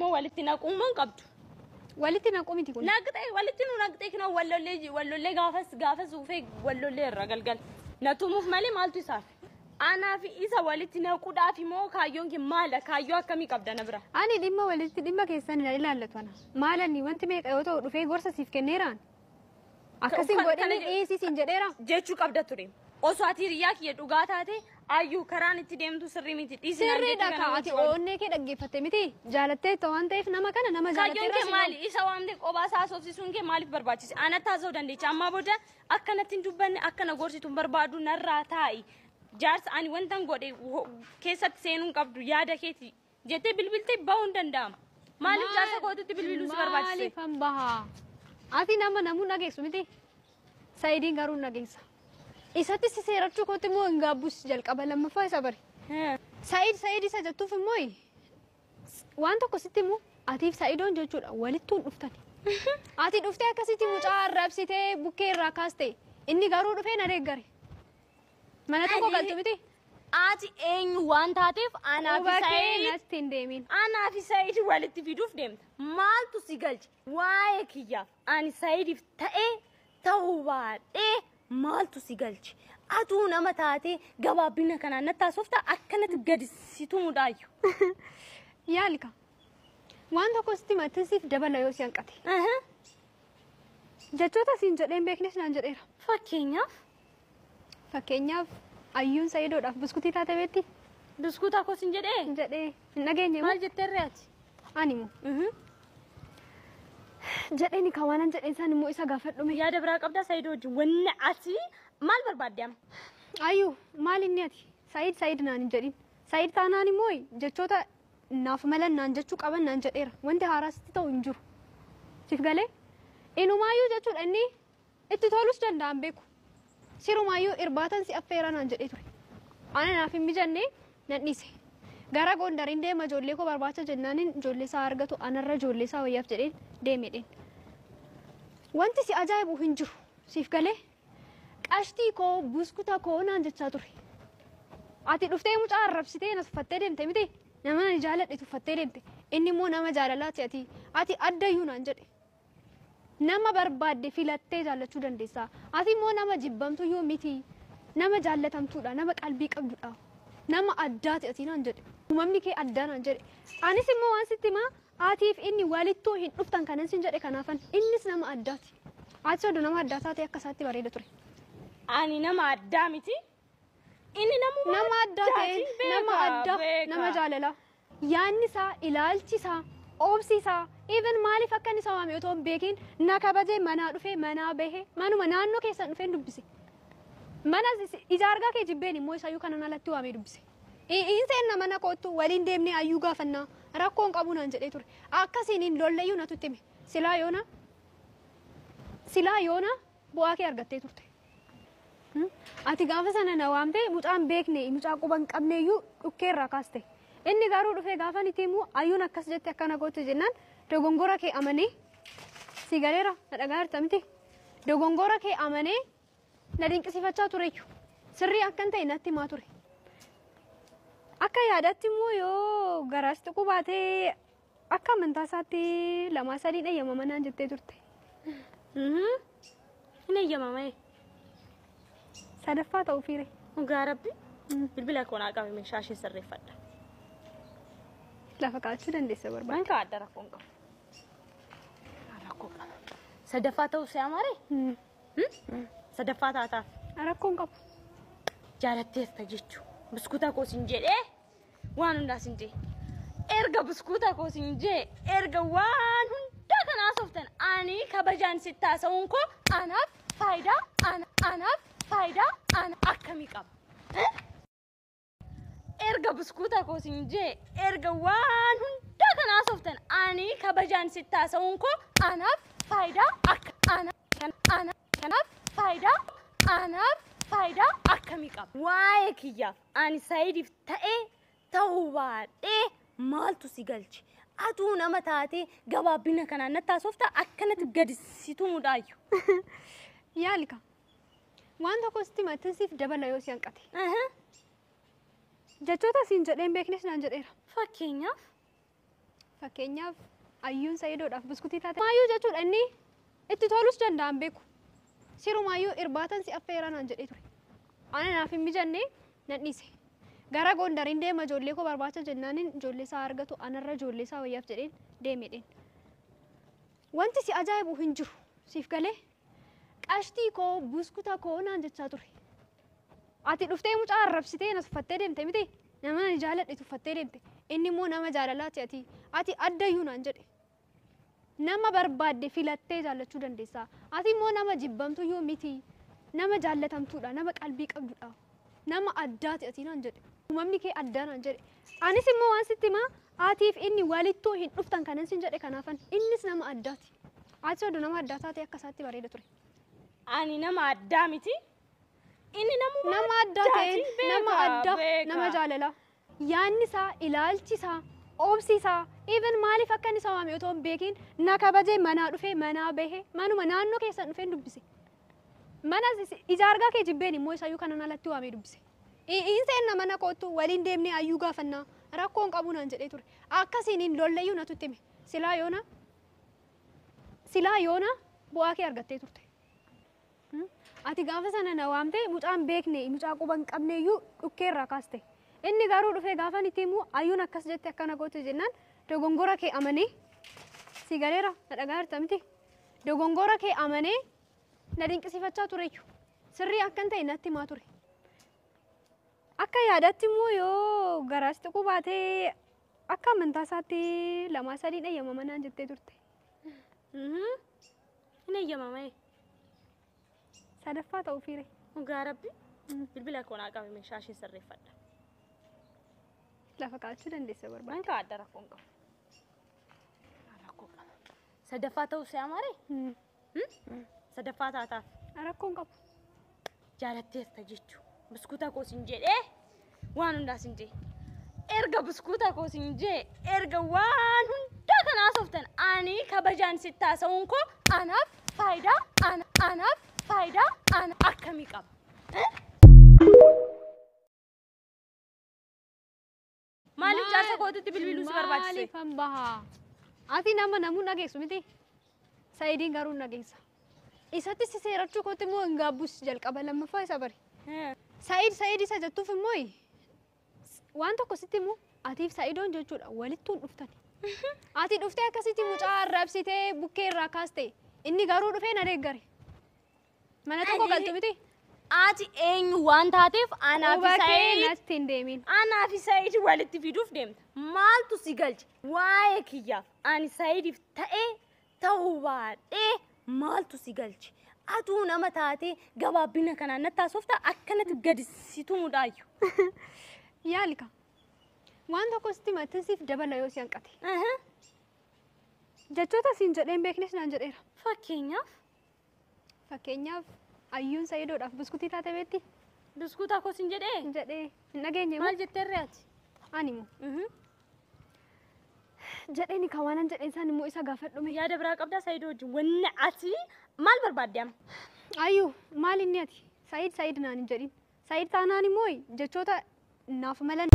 Immoo walitti naquu immoo hin qabdu. Walitti naquu miti kun. Naqxee walitti nu naqxee kinoo wallollee wallollee gaafas gaafas ufee wallollee irra galgal. Na tumuuf malee maaltu isaaf? Anaa fi isa walitti naquudhaaf immoo kaayyoon kee maala? Kaayyoo akkamii qabda na bira? Ani dhimma walitti dhimma keessan hin ilaallatu ana. Maalanni wanti meeqa yoo ta'u dhufee gorsa siif kenneeraan. Akkasiin godhini dhiisii siin jedheera. Jechuu qabda ture. Osoo ati hiriyaa kiyya dhugaa taate ayyuu karaan itti deemtu sirrii miti dhiisi naan Sirriidha jettee kaa kana ati gochuu qabda. onnee kee dhaggeeffatte miti jaalatteetta waan ta'eef nama kana nama Kaayyoon jaalatteerra kee si maali? Isa waamte qophaa isaa haasofsiisuun kee maaliif barbaachise? Anatti haasa'uu dandeecha. Ammaa booda akka natti hin dubbanne akka na gorsitu hin barbaadu narraa taa'i. Jaarsa ani wantan godhe keessatti seenuu hin qabdu yaada keeti jettee bilbiltee bahuu hin danda'ama. Maaliif jaarsa kootitti bilbiluu si barbaachise? Maaliifan bahaa? Ati nama namuu dhageessu miti. Sa'idiin garuu hin dhageessa. Isatti si seerachuu kootti immoo hin gaabbus jalqaba lammaffaa isa bari. Sa'id Sa'id isa jettuuf immoo waan tokko sitti himu atiif Sa'idoon jechuudha walittuun dhuftani. Ati dhuftee akkasitti mucaa arrabsitee bukkee irraa kaaste inni garuu dhufee na deeggare. Mana tokko galtu miti. Ati eenyu waan taateef anaa fi Quba kee Sa'id natti hin deemin. anaa fi Sa'id walitti fiduuf deemta. Maaltu si galche? Waa'ee kiyyaaf ani Sa'idiif ta'ee ta'uu baadhee maaltu si galche? Atuu nama taatee gabaabbina kanaan natti haasofta akkanatti gadi si tumuudhaayyu. Yaalika. Waan tokko sitti himattin siif dabala yoo si hanqate. Jechoota siin jedhee hin beeknes naan jedheera. Fakkeenyaaf? Fakkeenyaaf ayyuun Sa'idoodhaaf buskutii taate beekti? Buskutaa koo siin jedhee? Jedhee hin dhageenye moo? Maal jetteerree ati? Ani moo? Jedheeni kan waanan jedheen isaan immoo isa gaafadhu mee. Yaada biraa qabdaa Sa'idoo wajjin wanni ati maal barbaadde amma? Ayyuu maal inni ati? Sa'id Sa'id naan hin jedhin. Sa'id taanaan immoo jechoota naaf malan naan jechuu qaban naan jedheera. Wanti haaraa sitti ta'u hin jiru. Siif galee? Inumaayyuu jechuudha inni itti tolus danda'an beeku. Sirumaayyuu irbaatan si affeera naan jedhee ture. Ana naaf hin mijanne nan dhiise. Gara Gondariin deema ijoollee koo barbaacha jennaanin ijoollee isaa argatu anarra ijoollee isaa wayyaaf jedheen deemedheen. Wanti si ajaa'ibu hin jiru. Siif galee? Qashtii koo buskuta koo naan jechaa ture. Ati dhuftee mucaa arrabsitee na tuffattee deemte miti? Nama ani jaaladhe tuffattee deemte. Inni immoo nama jaalalaati ati. Ati addayyuu naan jedhe. Nama barbaadde filattee jaallachuu dandeessa. Ati immoo nama jibbamtuyyuu miti. Nama jaallatamtuudha. Nama qalbii qabdudha. Nama addaati ati naan jedhe. Uumamni kee addaa naan jedhe. Anis immoo waan sitti himaa atiif inni walittuu hin dhuftan kanan sin jedhe kanaafan innis nama addaati. Ati oduu nama addaa taate akka isaatti bareeda ture. Ani nama addaa miti. Inni namuma Nama addaa ta'e, addaati. nama Beeka, addaa, beeka. nama jaalalaa. Yaanni isaa, ilaalchi isaa, obsi isaa, even maaliif akka inni isa waame otoo hin beekiin na kabajee manaa dhufee manaa bahee manuma naannoo keessan dhufee dubbise. Mana ija argaa kee jibbeen immoo isayyuu kanan alatti waamee dubbise. In seenna mana koottu waliin deemnee ayyuu gaafannaa rakkoon qabu naan jedhee ture. Akkasiin hin lolleyyuu natu itti hime. Silaa yoona silaa yoona bu'aa kee argattee turte. Ati gaafa sana na waamtee mucaan beekne mucaa quba hin qabne iyyuu dhukkee irraa kaaste. Inni garuu dhufee gaafa itti himu ayyuun akkas jette akkana goote jennaan dogongora kee amanee si galeera na dhagaa jirta miti. Dogongora kee amanee na dinqisiifachaa tureyyuu. Sirrii akkan ta'e natti himaa ture. Akka yaadatti immoo yoo garaas tuquu baatee akka amantaa isaatti lamaa sadiin eeyyamama naan jettee turte. Hin eeyyamama. Sadaffaa ta'uu fiire. Dhugaa rabbi. Bilbila koo naa qabe meeshaa ishee sirreeffadha. Lafa kaa'achuu dandeessa barbaade. Waan kaa'adha rakkoo hin qabu. Rakkoo qaba. Sadaffaa ta'uu si amaare? Sadaffaa taataaf. Rakkoo hin qabu. Jaalatteerta jechuu. Buskuta koo sin jedhee waan hundaa sin jee. Erga buskuta koo sin jee erga waan hundaa kana haasoftan ani kabajaan sitti haasa'uun koo anaaf faayidaa anaaf faayidaa ana akkamii qaba? Erga buskuta koo sin jee erga waan hundaa kana haasoftan ani kabajaan sitti haasa'uun koo anaaf faayidaa akka ana ana kanaaf faayidaa anaaf faayidaa akkamii qaba? Waa'ee kiyyaaf ani Sa'idiif ta'ee ta'uu baadhee maaltu si galche? Atuu nama taatee gabaabbina kanaan natti haasofta akkanatti gadi si tumuudhaayyu. Yaalika. Waan tokko sitti himattin siif dabala yoo si hanqate. Jechoota siin jedhee hin beeknes naan jedheera. Fakkeenyaaf? Fakkeenyaaf ayyuun Sa'idoodhaaf buskutii taate. Maayyuu jechuudha inni itti tolus danda'an beeku. Sirumaayyuu irbaatan si affeeraa naan jedhee ture. Ana naaf hin mijanne nan dhiise. Gara Gondariin deema ijoollee koo barbaacha jennaanin ijoollee isaa argatu anarra ijoollee isaa wayyaaf jedheen deemedheen. Wanti si ajaa'ibu hin jiru. Siif galee qashtii koo buskuta koo naan jechaa ture. Ati dhuftee mucaa arrabsitee na tuffattee deemte miti? Nama ani jaaladhe tuffattee deemte. Inni immoo nama jaalalaati ati. Ati addayyuu naan jedhe. Nama barbaadde filattee jaallachuu dandeessa. Ati immoo nama jibbamtuyyuu miti. Nama jaallatamtuudha. Nama qalbii qabdudha. Nama addaati ati naan jedhe. Uumamni kee addaa naan jedhe. Anis immoo waan sitti himaa atiif inni walittuu hin dhuftan kanan sin jedhe kanaafan innis nama addaati. Ati oduu nama addaa taate akka isaatti bareeda ture. Ani nama addaa miti. Inni namuma Nama addaa ta'een addaati. nama Beeka, addaa beeka. nama jaalalaa. Yaanni isaa, ilaalchi isaa, obsi isaa, even maaliif akka inni isa waame otoo hin beekiin na kabajee manaa dhufee manaa bahee manuma naannoo keessan dhufeen dubbise. Mana ija argaa kee jibbeen immoo isayyuu kanan alatti waamee dubbise. Hin seenna mana koottu waliin deemnee ayyuu gaafannaa rakkoo hin qabu naan jedhee ture. Akkasiin hin lollayyuu natu itti hime. Silaa yoona bu'aa kee argattee turte. Ati gaafa sana na waamtee mucaan beekne mucaa quba hin qabne iyyuu dhukkee irraa kaaste. Inni garuu dhufee gaafa itti himu ayyuun akkas jette akkana goote jennaan dogongora kee amanee si galeera na dhagaa jirta miti. Dogongora kee amanee na dinqisiifachaa tureyyuu. Sirrii akkan ta'e natti himaa ture. Akka yaadatti immoo yoo garaas xiqqoo baatee akka amantaa isaatti lamaa sadii eeyyamama naan jettee turte. Hin eeyyamamee. Sadaffaa ta'uu fiire. Dhugaa rabbi bilbila koo naa qabe meeshaa ishee sirreeffadha. Lafa kaa'achuu dandeessa barbaade. Man kaa'adha rakkoo hin qabu. Rakkoo qaba. Sadaffaa ta'uu si amaare? Sadaffaa taataaf Rakkoo hin qabu. jaalatteerta jechuu. Buskuuta koo sin jedhee waan hundaa sin jee. Erga buskuuta koo sin jee erga waan hundaa kana haasoftan ani kabajaan sitti haasa'uun koo anaaf faayidaa anaaf faayidaa ana akkamii qaba? Maaliif jaarsa kootitti bilbiluu si barbaachise? Maaliifan bahaa? Ati nama namuun dhageessu miti. Sa'idiin garuu hin dhageessa. Isatti si seerachuu kootti immoo hin gaabbus jalqaba lammaffaa isa bari. Sa'id Sa'id isa jettuuf immoo waan tokko sitti himu atiif Sa'idoon jechuudha walittuun dhuftani. Ati dhuftee akkasitti mucaa arrabsitee bukkee irraa kaaste inni garuu dhufee na deeggare. Mana tokko galtu miti. Ati eenyu waan taateef anaa fi Quba kee Sa'id natti hin deemin. anaa fi Sa'id walitti fiduuf deemta. Maaltu si galche? Waa'ee kiyyaaf ani Sa'idiif ta'ee ta'uu baadhee maaltu si galche? Atuu nama taatee gabaabbina kanaan natti haasofta akkanatti gadi si tumuudhaayyu. Yaalika. Waan tokko sitti maxxansiif dabala yoo si hanqate. Jechoota siin jedheen beeknes naan jedheera. Fakkeenyaaf Fakkeenyaaf ayyuun Sa'idoodhaaf buskutii taate beekti? Buskuuta koo sin jedhee Jedhee hin dhageenye moo? Maal jetteerree ati? Ani moo? Jedheeni kan waanan jedheen isaan immoo isa gaafadhume. Yaada biraa qabdaa Sa'idoo wajjin wanni ati maal barbaadde amma? Ayyuu maal inni ati? Sa'id Sa'id naan hin jedhin. Sa'id taanaan immoo jechoota naaf malan.